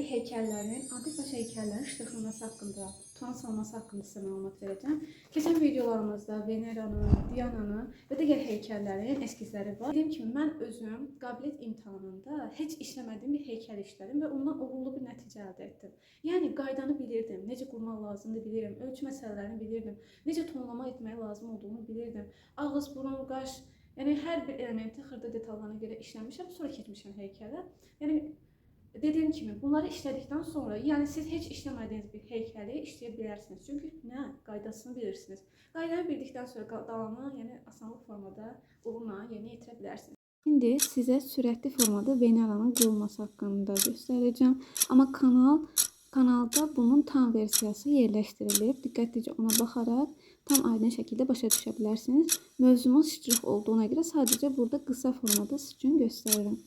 hələlik heykəllərin, antik daş heykəllərin ştrixlaması haqqında, tona salması haqqında sizə məlumat verəcəm. Keçən videolarımızda Veneranın, Diananın və digər heykəllərin eskizləri var. Dediyim kimi mən özüm qabiliyyət imtahanında heç işləmədiyim bir heykəl işlədim və ondan uğurlu bir nəticə əldə etdim. Yəni qaydanı bilirdim, necə qurmaq lazımdır bilirdim, ölçü məsələlərini bilirdim, necə tonlama etmək lazım olduğunu bilirdim. Ağız, burun, qaş, yəni hər bir elementi xırda detallarına görə işləmişəm, sonra keçmişəm heykələ. Yəni dediyim kimi bunları işlədikdən sonra, yəni siz heç işləmədiyiniz bir heykəli işləyə bilərsiniz. Çünki nə? Qaydasını bilirsiniz. Qaydanı bildikdən sonra qalanı, yəni asanlıq formada uğurla yerinə yetirə bilərsiniz. İndi sizə sürətli formada Veneranın qurulması haqqında göstərəcəm. Amma kanalda bunun tam versiyası yerləşdirilib. Diqqətlicə ona baxaraq tam aydın şəkildə başa düşə bilərsiniz. Mövzumuz ştrix olduğuna görə sadəcə burada qısa formada sizin üçün göstərirəm.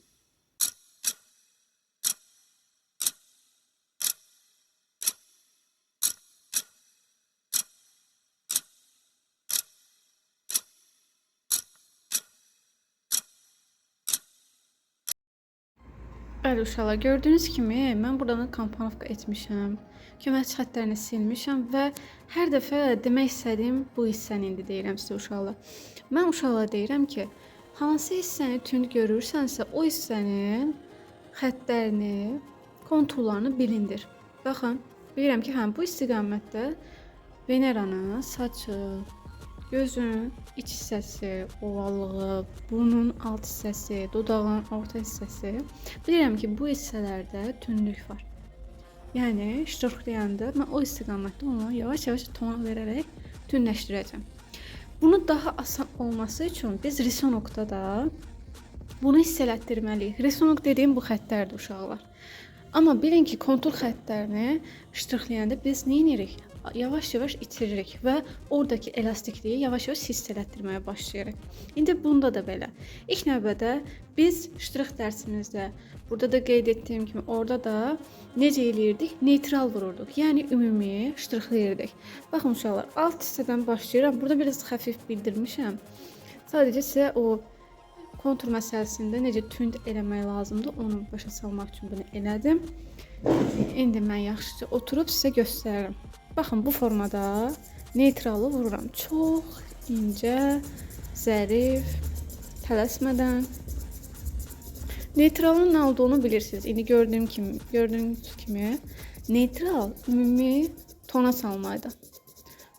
Bəli uşaqlar, gördüyünüz kimi mən buradan kampanovka etmişəm. Köməkçi xəttlərini silmişəm və hər dəfə demək istədiyim bu hissəni indi deyirəm sizə uşaqlar. Mən uşaqlara deyirəm ki, hansı hissəni tünd görürsənsə, o hissənin xəttlərini, konturlarını bilindir. Baxın, bilirəm ki, həm bu istiqamətdə Veneranın saçı, gözün iç hissəsi, ovallığı, burnun alt hissəsi, dodağın orta hissəsi. Bilirəm ki, bu hissələrdə tündlük var. Yəni ştrixləyəndə mən o istiqamətdə onu yavaş-yavaş ton verərək tündləşdirəcəm. Bunu daha asan olması üçün biz risonokda da bunu hiss elətdirməliyik. Risonok dediyim bu xəttlərdir uşaqlar. Amma bilin ki, kontur xəttlərini ştrixləyəndə biz nə edirik? Yavaş-yavaş itiririk və oradakı elastikliyi yavaş-yavaş hiss elətdirməyə başlayırıq. İndi bunda da belə. İlk növbədə biz ştrix dərsimizdə, burada da qeyd etdiyim kimi, orada da necə eləyirdik? Neytral vururduq. Yəni ümumi ştrixləyirdik. Baxın uşaqlar, alt hissədən başlayıram. Burada biraz xəfif bildirmişəm. Sadəcə sizə o kontur məsələsində necə tünd eləmək lazımdır, onu başa salmaq üçün bunu elədim. İndi mən yaxşıca oturub sizə göstərirəm. Baxın, bu formada neytralı vururam. Çox incə, zərif, tələsmədən. Neytralın nə olduğunu bilirsiniz. İndi gördüyünüz kimi neytral ümumi tona salmaydı.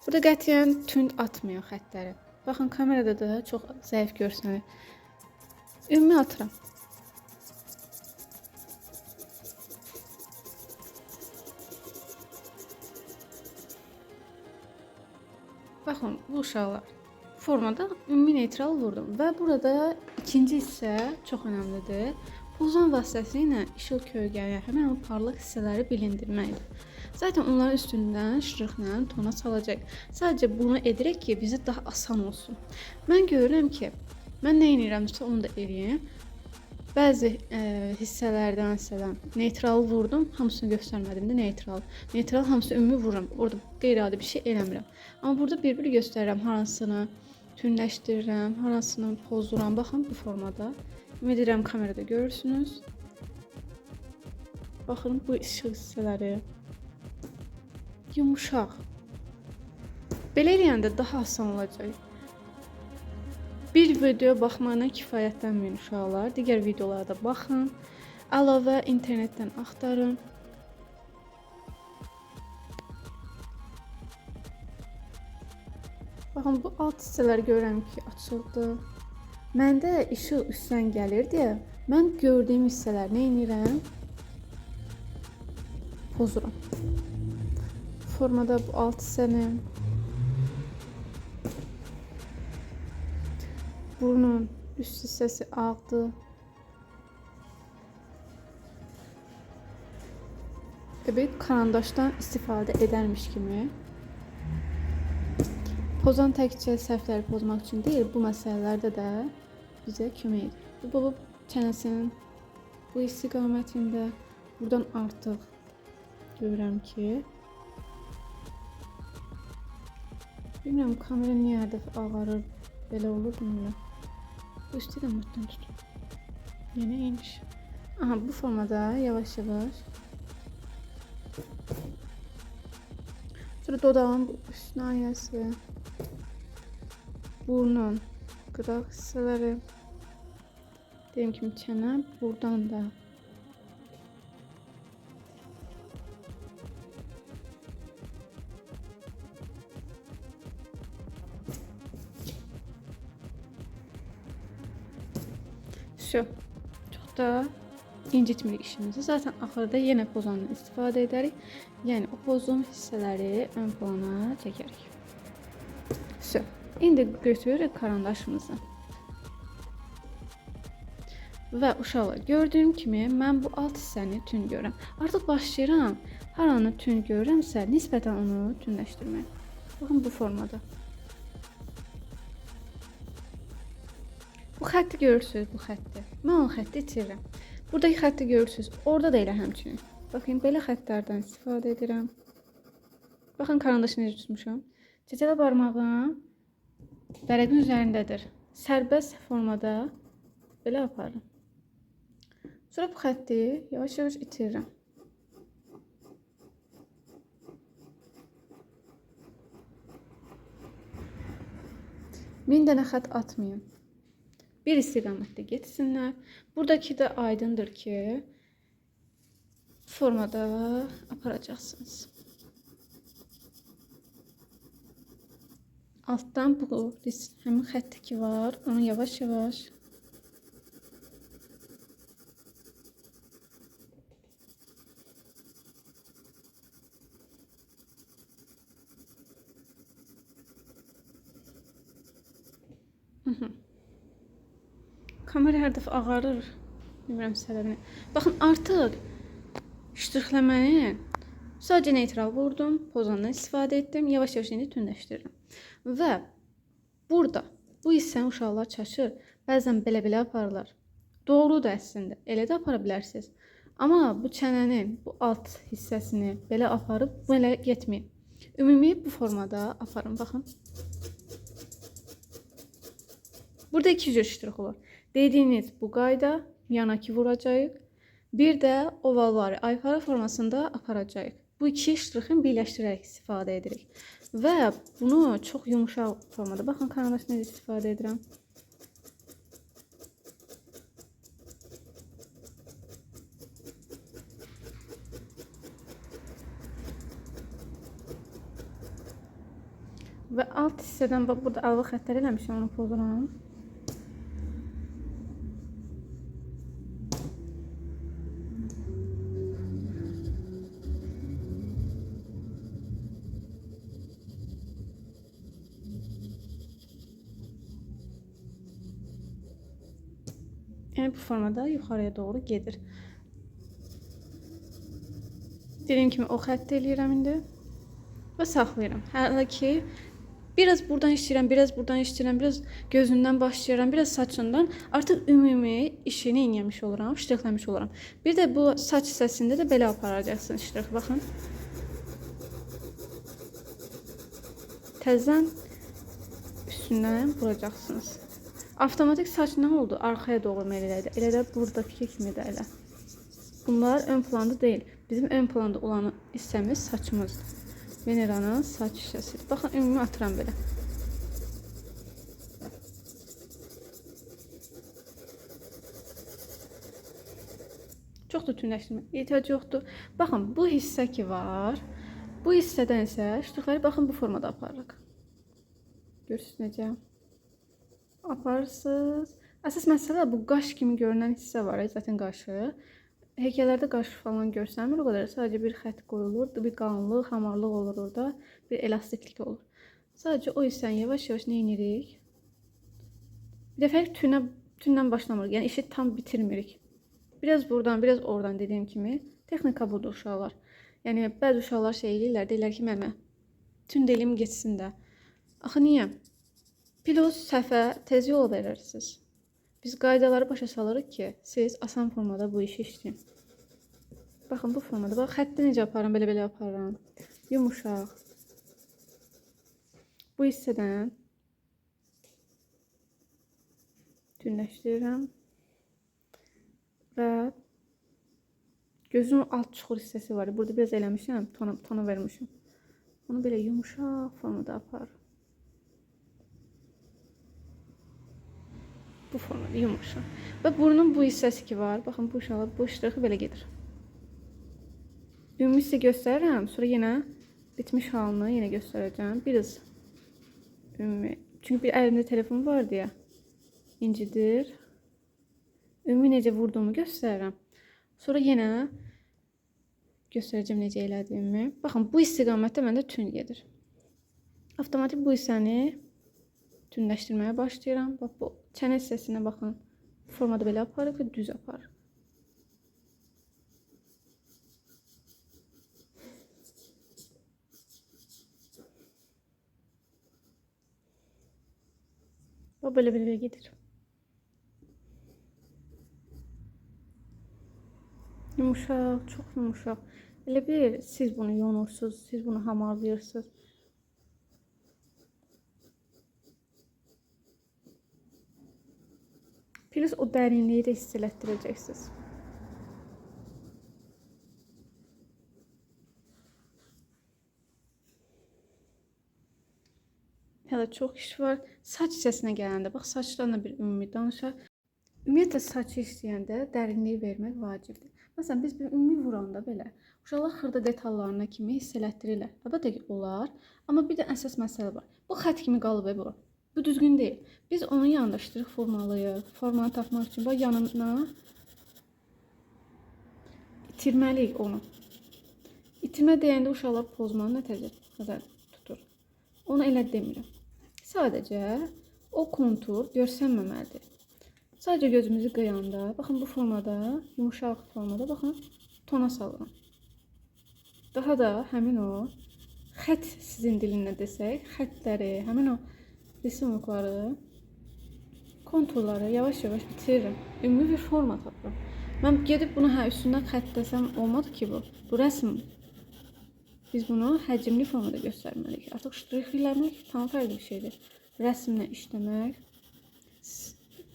Burada qətiyyən tünd atmıyor xəttləri. Baxın, kamerada da çox zəif görsənir. Ümumi atıram. Baxın, bu uşaqlar formada ümumi neytral vurdum və burada ikinci hissə çox önəmlidir. Pulzan vasitəsilə işıq kölgəyə həmin o parlaq hissələri bilindirməkdir. Zaten onların üstündən ştrixlə tona salacaq. Sadəcə bunu edirik ki, bizə daha asan olsun. Mən görürəm ki, mən nə edirəmsə onu da eləyim. Bəzi hissələrdən məsələn neytralı vurdum, hamısını göstərmədim də neytral. Neytral hamısı ümumi vururam. Orada qeyri-adi bir şey eləmirəm. Amma burada bir-bir göstərirəm hansını tündləşdirirəm, hansını pozduram. Baxın bu formada. Ümid edirəm kamerada görürsünüz. Baxın bu işıq hissələri yumuşaq. Belə eləyəndə daha asan olacaq. Bir videoya baxmaqla kifayətlənməyin uşaqlar. Digər videolara da baxın. Əlavə internetdən axtarın. Baxın bu alt hissələr görürəm ki, açıldı. Məndə işıq üstdən gəlir deyə mən gördüyüm hissələri nə edirəm? Pozuram. Formada bu alt hissəni, burnun üst hissəsi ağdır. Bir karandaşdan istifadə edərmiş kimi. Pozan təkcə səhvləri pozmaq üçün deyil, bu məsələlərdə də bizə kömək edir. Bu baba çənəsinin bu istiqamətində buradan artıq görürəm ki, bilmirəm kamera niyə hər dəfə ağarır, belə olur bilmirəm. Bu istiqamətdən tutun. Yenə eyni şey. Aha, bu formada yavaş-yavaş Sonra dodağın bu üst nahiyəsi, burnun qıraq hissələri, dediyim kimi çənə, buradan da Vse. Çox da incitmirik işimizi. Zaten axırda yenə pozandan istifadə edərik. Yəni o pozun hissələri ön plana çəkərik. Vse. İndi götürürük karandaşımızı. Və uşaqlar, gördüyüm kimi mən bu alt hissəni tünd görürəm. Artıq başlayıram. Haranı tünd görürəmsə, nisbətən onu tündləşdirməyə. Baxın bu formada. Bu xətti görürsünüz, bu xətti. Mən o xətti itirirəm. Buradakı xətti görürsünüz. Orada da elə həmçinin. Baxın, belə xəttlərdən istifadə edirəm. Baxın, karandaşı necə tutmuşam. Çəcələ barmağım vərəqin üzərindədir. Sərbəst formada belə aparıram. Sonra bu xətti yavaş-yavaş itirirəm. Min dənə xətt atmayın. Bir istiqamətdə getsinlər. Buradakı da aydındır ki, formada aparacaqsınız. Altdan bu həmin xətti ki var, onu yavaş-yavaş Kamera hər dəfə ağarır. Bilmirəm səbəbini. Baxın, artıq ştrixləməni sadəcə neytral vurdum, pozandan istifadə etdim. Yavaş-yavaş indi tündləşdirirəm. Və burada bu hissəni uşaqlar çaşır. Bəzən belə-belə aparırlar. Doğrudur əslində. Elə də apara bilərsiniz. Amma bu çənənin bu alt hissəsini belə aparıb belə getməyin. Ümumi bu formada aparın. Baxın. Burada iki cür ştrix olur. Dediyiniz bu qayda yanakı vuracağıq. Bir də ovalları aypara formasında aparacağıq. Bu iki ştrixin birləşdirərək istifadə edirik. Və bunu çox yumuşaq formada. Baxın, karandaş necə istifadə edirəm. Və alt hissədən bax, burada alva xəttləri eləmişəm, onu pozuram. Yəni bu formada yuxarıya doğru gedir. Dediyim kimi o xətti eləyirəm indi və saxlayıram. Hələ ki biraz buradan işləyirəm, biraz buradan işləyirəm, biraz gözündən başlayıram, biraz saçından. Artıq ümumi işini eləmiş oluram, ştrixləmiş oluram. Bir də bu saç hissəsində də belə aparacaqsınız ştrix. Baxın. Təzədən üstündən vuracaqsınız. Avtomatik saç nə oldu? Arxaya doğru meyl elədi. Elə də buradakı kimi də elə. Bunlar ön planda deyil. Bizim ön planda olan hissəmiz saçımızdır. Veneranın saç hissəsidir. Baxın, ümumi atıram belə. Çox da tündləşdirmə ehtiyac yoxdur. Baxın, bu hissə ki var. Bu hissədən isə ştrixləri baxın bu formada aparırıq. Görürsünüz necə? Aparırsınız. Əsas məsələ bu qaş kimi görünən hissə var. Zaten qaşı. Heykəllərdə qaş falan görsənmir o qədər. Sadəcə bir xətt qoyulur. Bir qalınlıq, hamarlıq olur orada. Bir elastiklik olur. Sadəcə o hissəni yavaş-yavaş nə edirik? Bir dəfə tündən başlamırıq. Yəni işi tam bitirmirik. Biraz buradan, biraz oradan dediyim kimi. Texnika budur uşaqlar. Yəni bəzi uşaqlar şey eləyirlər, deyirlər ki, mənə tünd eləyim getsin də. Axı niyə? Plus səhvə tez yol verirsiniz. Biz qaydaları başa salırıq ki, siz asan formada bu işi işləyin. Baxın bu formada. Bax, xətti necə aparıram, belə-belə aparıram. Yumuşaq. Bu hissədən tündləşdirirəm. Və Gözün alt çuxur hissəsi var. Burada biraz eləmişəm, tona vermişəm. Onu belə yumuşaq formada aparıram. Bu formada yumuşaq. Və burnun bu hissəsi ki var. Baxın, bu uşaqlar bu ştrixi belə gedir. Ümumi sizə göstərirəm. Sonra yenə bitmiş halını yenə göstərəcəm. Biraz ümumi. Çünki bir əlimdə telefon var deyə incidir. Ümumi necə vurduğumu göstərirəm. Sonra yenə göstərəcəm necə elədiyimi. Baxın, bu istiqamətdə məndə tün gedir. Avtomatik bu hissəni tünləşdirməyə başlayıram. Bax, bu çənə hissəsinə baxın. Formada belə aparır və düz aparır. Bax, belə belə gedir. Yumuşaq, çox yumuşaq. Elə bir siz bunu yonursunuz, siz bunu hamarlayırsınız. Plus o dərinliyi də hiss elətdirəcəksiniz. Hələ çox iş var. Saç hissəsinə gələndə, bax, saçdan da bir ümumi danışaq. Ümumiyyətlə, saçı işləyəndə dərinliyi vermək vacibdir. Məsələn, biz bir ümumi vuranda belə uşaqlar xırda detallarına kimi hiss elətdirirlər. Əlbəttə ki, olar, amma bir də əsas məsələ var. Bu xətt kimi qalıb bu. Bu düzgün deyil. Biz onun yanında ştrix vurmalıyıq. Formanı tapmaq üçün bax, yanına itirməliyik onu. İtirmə deyəndə uşaqlar pozmanı nəzər tutur. Onu elə demirəm. Sadəcə o kontur görsənməməlidir. Sadəcə gözümüzü qıyanda, baxın bu formada, yumuşaq formada, baxın, tona salıram. Daha da həmin o xət sizin dilində desək, xətləri, həmin o rисункları, konturları yavaş-yavaş bitirirəm. Ümumi bir forma tapıram. Mən gedib bunu üstündən xətt desəm olmadı ki bu. Bu rəsm. Biz bunu həcmli formada göstərməliyik. Artıq ştrix eləmək tam fərqli bir şeydir. Rəsmlə işləmək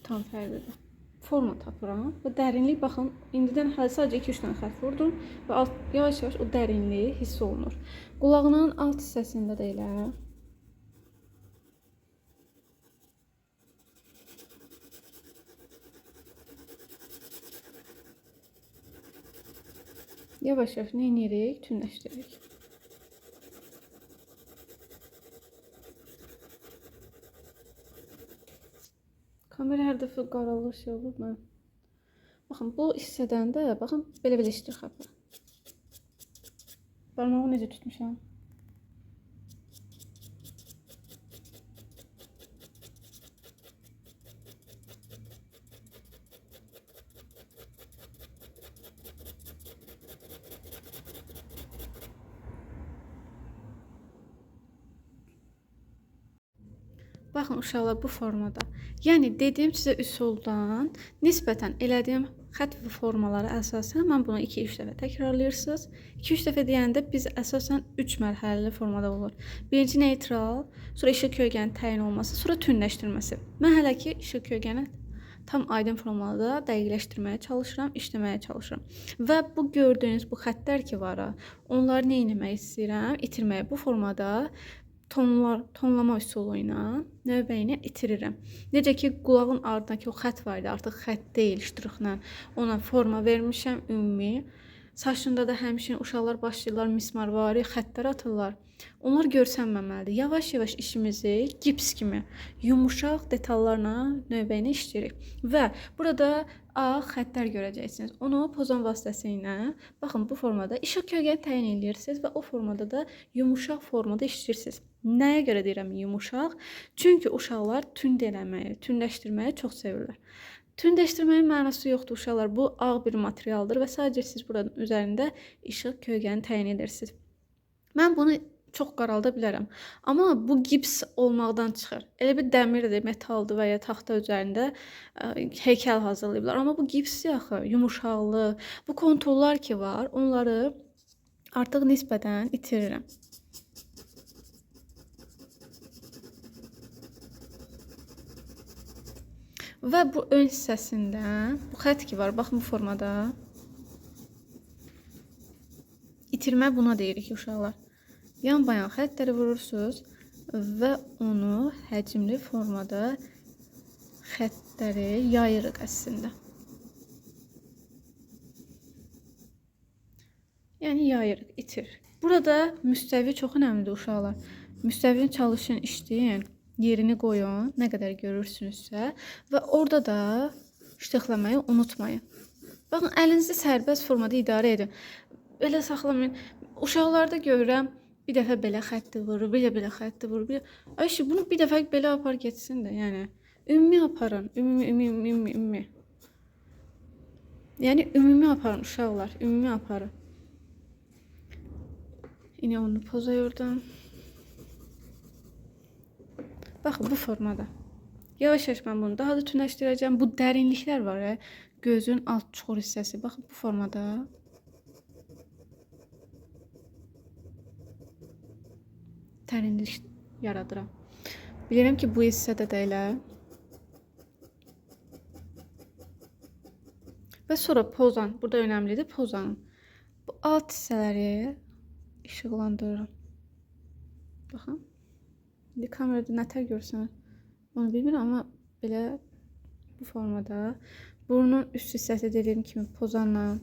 tam fərqlidir. Forma tapıram və dərinlik, baxın, indidən hələ sadəcə 2-3 dənə xətt vurdum və yavaş-yavaş o dərinliyi hiss olunur. Qulağının alt hissəsində də elə. Yavaş-yavaş nə edirik? Tünləşdiririk. Kamera hər dəfə qaralır, şey olur mən. Baxın, bu hissədən də, baxın, belə-belə ştrix aparıram. Barmağımı necə tutmuşam? Baxın, uşaqlar, bu formada. Yəni, dediyim sizə üsuldan nisbətən elədiyim xətt və formalara əsasən mən bunu 2-3 dəfə təkrarlayırsınız. 2-3 dəfə deyəndə biz əsasən 3 mərhələli formada olur. Birinci neytral, sonra işıq kölgənin təyin olması, sonra tünləşdirməsi. Mən hələ ki işıq kölgəni tam aydın formada dəqiqləşdirməyə çalışıram, işləməyə çalışıram. Və bu gördüyünüz bu xəttlər ki var, onları nə etmək istəyirəm? İtirməyə. Bu formada tonlama üsulu ilə növbəyini itirirəm. Necə ki, qulağın ardındakı o xətt var idi, artıq xətt deyil, ştrixlə ona forma vermişəm ümumi. Saçında da həmçinin uşaqlar başlayırlar mismarvari xəttlər atırlar. Onlar görsənməməlidir. Yavaş-yavaş işimizi gips kimi yumuşaq detallarla növbəyini işləyirik. Və burada ağ xəttlər görəcəksiniz. Onu pozan vasitəsilə, baxın bu formada işıq kölgəni təyin edirsiniz və o formada da yumuşaq formada işləyirsiniz. Nəyə görə deyirəm yumuşaq? Çünki uşaqlar tünd eləməyi, tündləşdirməyi çox sevirlər. Tündləşdirməyin mənası yoxdur uşaqlar. Bu ağ bir materialdır və sadəcə siz buranın üzərində işıq kölgəni təyin edirsiniz. Mən bunu çox qaralda bilərəm. Amma bu gips olmaqdan çıxır. Elə bir dəmirdir, metaldır və ya taxta üzərində heykəl hazırlayıblar. Amma bu gips axı, yumuşaqlıq, bu konturlar ki var, onları artıq nisbətən itirirəm. Və bu ön hissəsində, bu xətt ki var, baxın bu formada. İtirmə buna deyirik uşaqlar. Yan bayan xəttləri vurursunuz və onu həcmli formada xəttləri yayırıq əslində. Yəni yayırıq, itir. Burada müstəvi çox önəmlidir uşaqlar. Müstəvini çalışın, işləyin, yerini qoyun, nə qədər görürsünüzsə və orada da ştıxlamayı unutmayın. Baxın, əlinizi sərbəst formada idarə edin. Belə saxlamayın. Uşaqlarda görürəm, bir dəfə belə xətti vurur, bir də belə xətti vurur. Bir... Ay, bunu bir dəfə belə apar getsin də, yəni. Ümumi aparın, ümumi. Yəni, ümumi aparın uşaqlar, ümumi aparın. İndi onu poza yurdum. Baxın, bu formada. Yavaş-yavaş mən bunu daha da tünləşdirəcəm. Bu dərinliklər var, gözün alt çuxur hissəsi. Baxın, bu formada. Dərinlik yaradıram. Bilirəm ki, bu hissədə də elə. Və sonra pozan. Burada önəmlidir, pozanın. Bu alt hissələri işıqlandırıram. Baxın. İndi kamerada nətər görsənir, onu bilmirəm, amma belə bu formada. Burnun üst hissəsi dediyim kimi pozanla.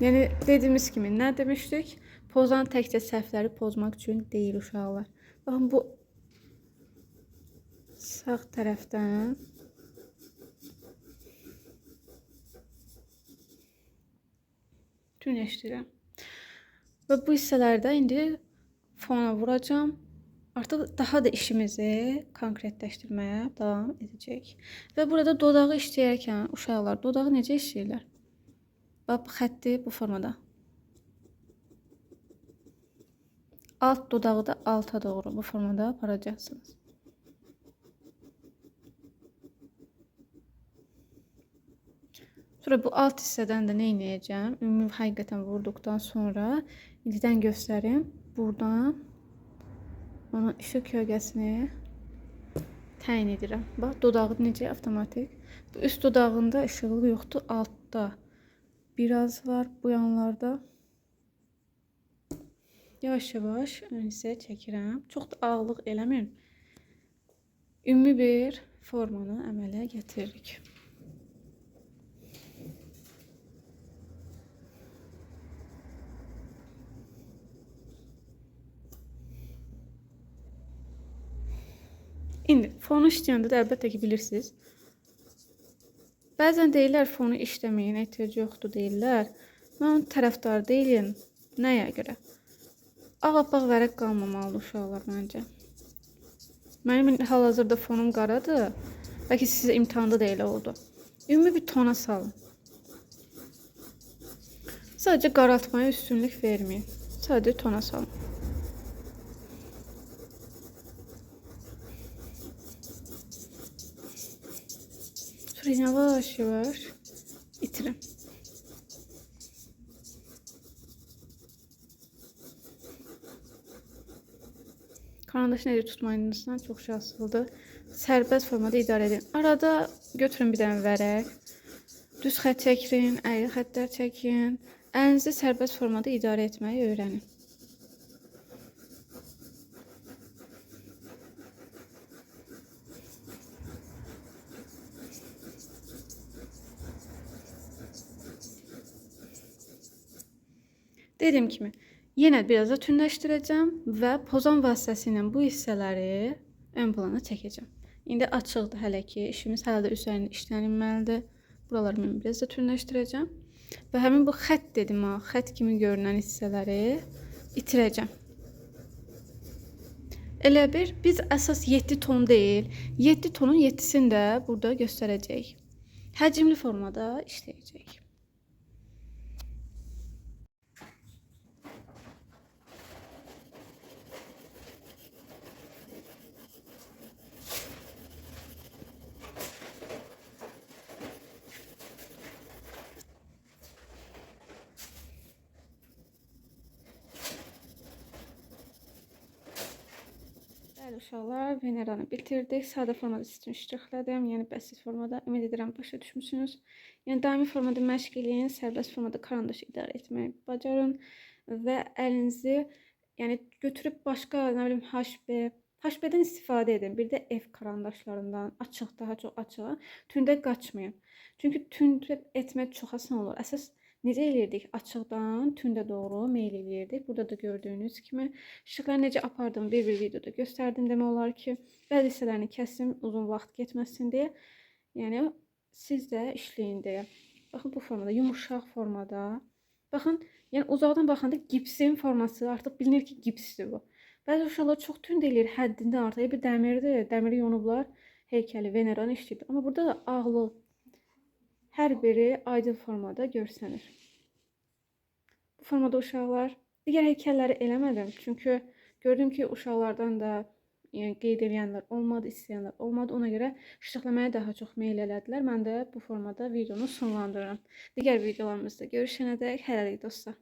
Yəni dediyimiz kimi nə demişdik? Pozan təkcə səhvləri pozmaq üçün deyil uşaqlar. Baxın, bu sağ tərəfdən tünləşdirirəm. Və bu hissələrdə indi fona vuracağam. Artıq daha da işimizi konkretləşdirməyə davam edəcəyik. Və burada dodağı işləyərkən uşaqlar dodağı necə işləyirlər? Bax, xətti bu formada. Alt dodağı da alta doğru bu formada aparacaqsınız. Sonra bu alt hissədən də nə edəcəm? Ümumi həqiqətən vurduqdan sonra indidən göstərim. Buradan onun işıq kölgəsini təyin edirəm. Bax, dodağı necə avtomatik. Bu üst dodağında işıqlıq yoxdur. Altda biraz var bu yanlarda. Yavaş-yavaş ön hissəyə çəkirəm. Çox da ağlıq eləmirəm. Ümumi bir formanı əmələ getiririk. İndi fonu işləyəndə də əlbəttə ki bilirsiniz. Bəzən deyirlər fonu işləməyin, ehtiyac yoxdur deyirlər. Mən onun tərəfdarı deyiləm. Nəyə görə? Ağappaq vərəq qalmamalıdır uşaqlar məncə. Mənim hal-hazırda fonum qaradır. Bəlkə sizə imtahanda da elə oldu. Ümumi bir tona salın. Sadəcə qaraltmaya üstünlük verməyin. Sadəcə tona salın. Sonra yavaş yavaş itirim. Karandaşı necə tutmayınızdan çox şey asılıdır. Sərbəst formada idarə edin. Arada götürün bir dənə vərəq. Düz xətt çəkin, əyri xəttlər çəkin. Əlinizi sərbəst formada idarə etməyi öyrənin. Dediyim kimi, yenə biraz da tünləşdirəcəm və pozan vasitəsilə bu hissələri ön plana çəkəcəm. İndi açıqdır hələ ki, işimiz hələ də üzərində işlənilməlidir. Buraları mən biraz da tünləşdirəcəm. Və həmin bu xətt dedim ha, xətt kimi görünən hissələri itirəcəm. Elə bir, biz əsas 7 ton deyil, 7 tonun 7-sini də burada göstərəcəyik. Həcmli formada işləyəcəyik. Bəli, uşaqlar, Veneranı bitirdik. Sadə formada sizin ştrixlədim, yəni bəsit formada. Ümid edirəm başa düşmüsünüz. Yəni daimi formada məşq eləyin, sərbəst formada karandaş idarə etməyi bacarın və əlinizi yəni götürüb başqa, nə bilim, HB, HB-dən istifadə edin. Bir də F karandaşlarından, açıq, daha çox açığa, tündə qaçmayın. Çünki tünd etmək çox asan olur. Əsas necə eləyirdik? Açıqdan tündə doğru meyl eləyirdik. Burada da gördüyünüz kimi şıqları necə apardım bir-bir videoda göstərdim demək olar ki. Bəzi hissələrini kəsim uzun vaxt getməsin deyə. Yəni siz də işləyin deyə. Baxın bu formada, yumuşaq formada. Baxın, yəni uzaqdan baxanda gipsin forması artıq bilinir ki, gipsdir bu. Bəzi uşaqlar çox tünd eləyir, həddindən artıq. Bir dəmirdir, dəmiri yonublar, heykəli Veneranı işləyib. Amma burada da ağlı hər biri aydın formada görsənir. Bu formada uşaqlar, digər heykəlləri eləmədim. Çünki gördüm ki, uşaqlardan da yəni, qeyd eləyənlər olmadı, istəyənlər olmadı. Ona görə ştrixləməyə daha çox meyl elədilər. Mən də bu formada videonu sonlandırıram. Digər videolarımızda görüşənədək hələlik dostlar.